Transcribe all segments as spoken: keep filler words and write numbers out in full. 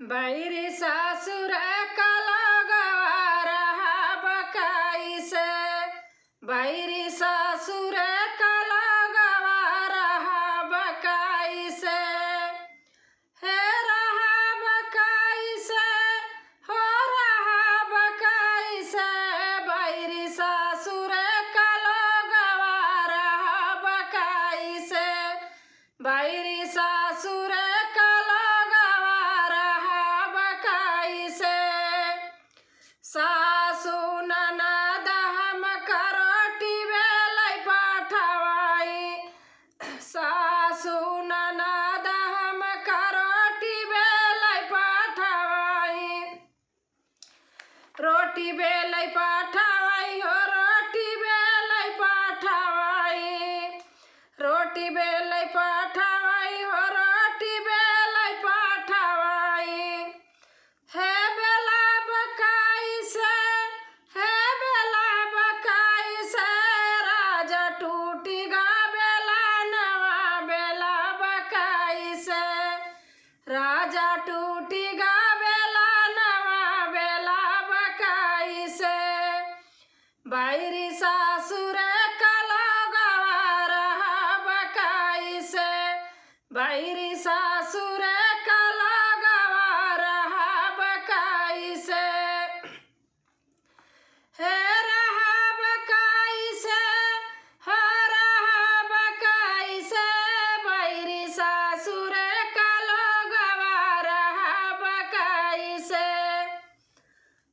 बैरी सासुर का लोगवा रहब कैसे, बैरी सासुर का लोगवा रहब कैसे, हे रहब कैसे, हो रहब कैसे, बैरी सासुर का लोगवा रहब कैसे, बैरी सासुर का लोगवा रहब कैसे। सासु ननद हमका रोटी बेलै पठवाई, सासु ननद हमका रोटी बेलै पठवाई, रोटी बेलै पठवाई हो, रोटी बेलै पठवाई, रोटी बेलै पठवाई हो, रोटी बेलै पठवाई। हे बेला बकाई से, हे बेला बकाई से, राजा टूटी गा बेला नवा बेला बकाई से, राजा टूटी गा बेला नवा बेला बकाई से। बैरी सासुर का लोगवा रहब कैसे, बैरी सासुर का लोगवा रहब कैसे। हे रहब कैसे, हो रहब कैसे, बैरी सासुर का लोगवा रहब कैसे।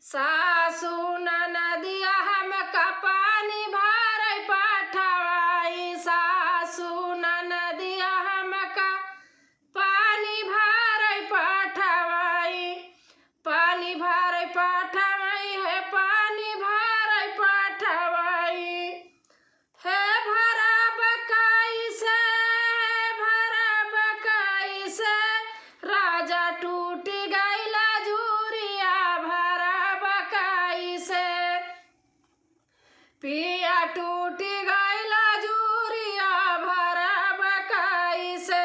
सासु ननदिया हमका पानी भरै पठवाई, सासु ननदिया हमका पानी भरै पठवाई, पानी भरै पठवाई, हे पानी भरै पठवाई। हे भरब कैसे, हे भरब कैसे, राजा टूटी गइला जुरिया भरब कैसे। पिया टूटी गइला जुरिया भरब कैसे।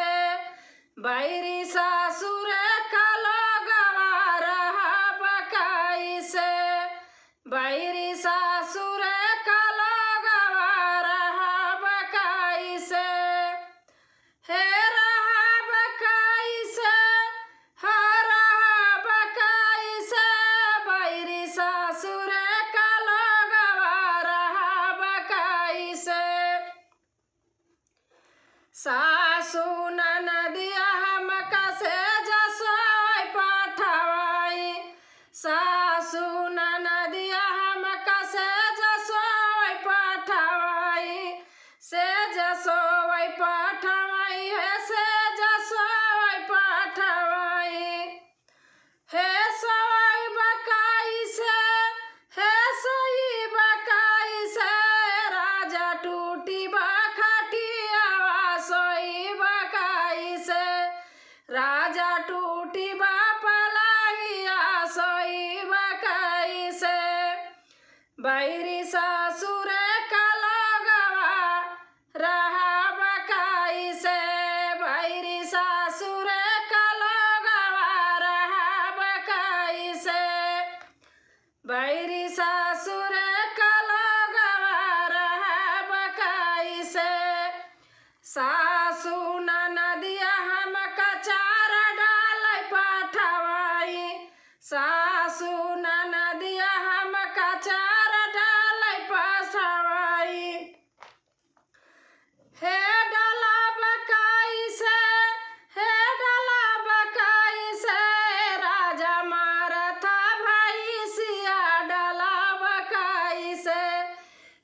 बैरी सासुर का लोगवा रहब कैसे। बैरी सासुर का लोगवा रहब कैसे। हे रहब कैसे, हो रहब कैसे, बैरी सासुर का लोगवा रहब कैसे। सासु ननदिया हमका सेज सोवै पठवाई, सासु ननदिया हमका सेज सोवै पठवाई, सेज सोवै पठवाई, हे सेज सोवै पठवाई। हे सोइब कैसे, हे सोइब कैसे, राजा टूटी बा खटियावा सोइब कैसे, राजा टूटी बा पलंगिया सोइब कैसे। बैरी सासुर का लोगवा रहब कैसे, बैरी सासुर का लोगवा रहब कैसे, बैरी सासुर का लोगवा रहब कैसे। सासु ननदिया हमका चार डालै पठवाई, सासु ननदिया हमका चार डालै पठवाई। हे डालब कैसे, हे डालब कैसे, राजा मारत भैंसिया डालब कैसे,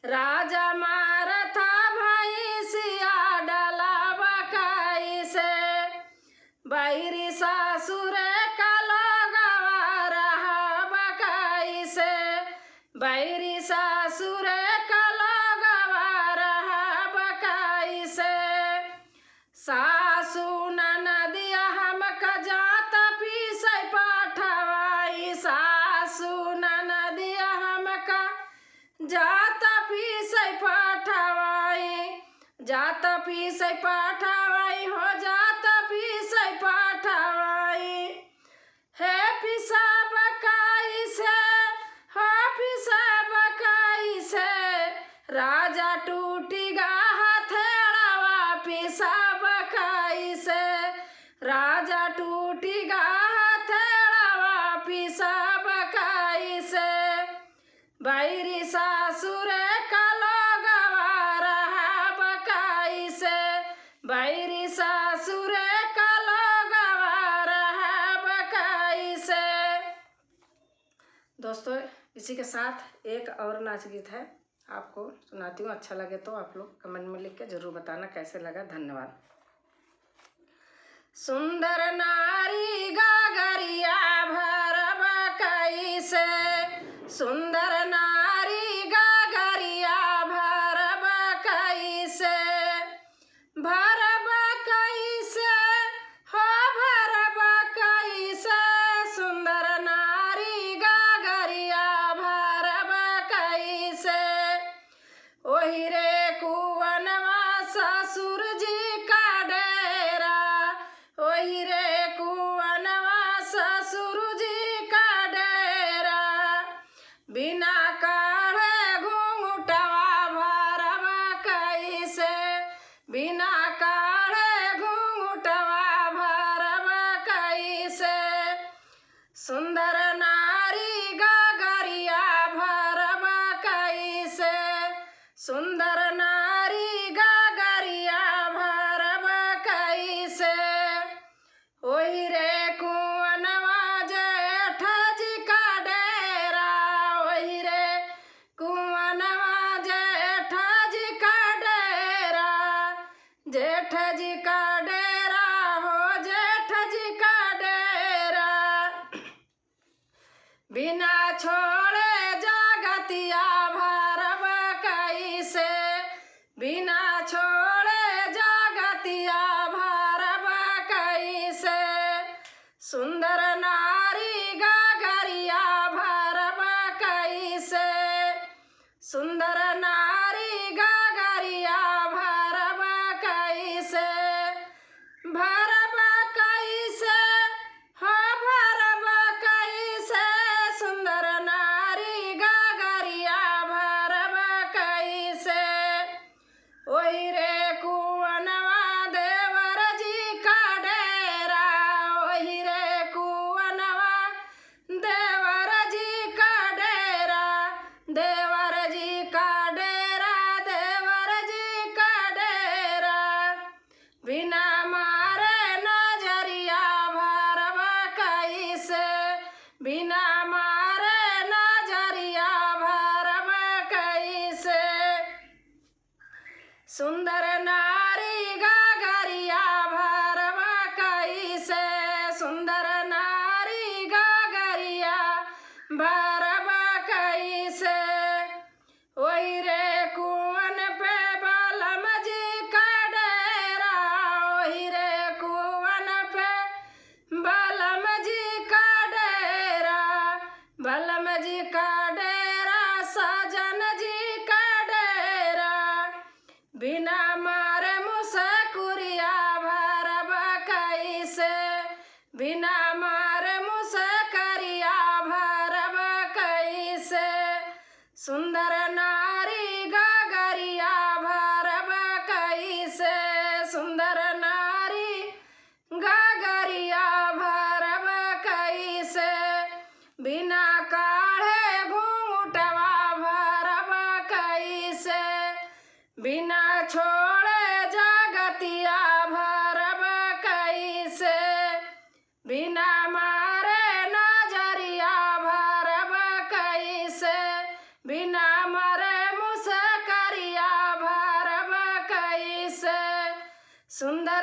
राजा मारत भैंसिया डालब कैसे। बैरी सासुर का लोगवा रहब कैसे, बैरी सासुर का लोगवा रहब कैसे। सासु ननदिया हमका जात पीसै पठवाई, सासु ननदिया हमका जात पीसै पठवाई, जात पीसै पठवाई हो, जात पीसै पठवाई। दोस्तों, इसी के साथ एक और नाच गीत है, आपको सुनाती हूँ। अच्छा लगे तो आप लोग comment में लिख के जरूर बताना कैसे लगा। धन्यवाद। सुंदर नारी गगरिया भरब कैसे, सुंदर नारी गगरिया भरब कैसे, भरब कैसे, हो भरब कैसे, सुंदर नारी गगरिया भरब कैसे। ओही रे कुअनवा ससुर जी का डेरा, ओही रे कुअनवा ससुर जी का डेरा। बिना काढ़े घुंघुटवा भरब कैसे, बिना काढ़े घुंघुटवा भरब कैसे। सुंदर नारी गगरिया भरब कैसे, सुंदर नारी गगरिया भरब कैसे। ओही रे कुअनवा जेठ जी का डेरा, ओही रे कुअनवा जेठ जी का डेरा, जेठ जी का डेरा हो, जेठ जी का डेरा। बिना छोड़े जगतिया भरब कैसे, बिना छोड़े जगतिया भरब कैसे। सुंदर नारी गगरिया भरब कैसे, सुंदर नारी गगरिया भरब कैसे, भरब कैसे, हो भरब कैसे, सुंदर नारी गगरिया भरब कैसे। ओही रे कुअनवा देवर जी का डेरा, ओही रे कुअनवा देवर जी का डेरा, देवर जी का डेरा, देवर जी का डेरा। बिना मारे नजरिया भरब कैसे, बिना मारे नजरिया भरब कैसे। सुंदर नारी गगरिया भरब कैसे, सुंदर नारी गगरिया भरब कैसे। ओही रे कुअन पे बलम जी का डेरा, ओही रे कुअन पे बलम जी का डेरा, बलम जी का डेरा, सजन जी का डेरा। बिना मारे मुसकुरिया भरब कैसे, बिना मारे मुसकुरिया भरब कैसे। सुंदर नारी गगरिया भरब कैसे, सुंदर नारी गगरिया भरब कैसे। बिना काढ़े घुंघुटवा भरब कैसे, बिना छोड़े जगतिया भरब कैसे। बिना मारे नजरिया भरब कैसे, बिना मारे मुसकरिया भरब कैसे। सुंदर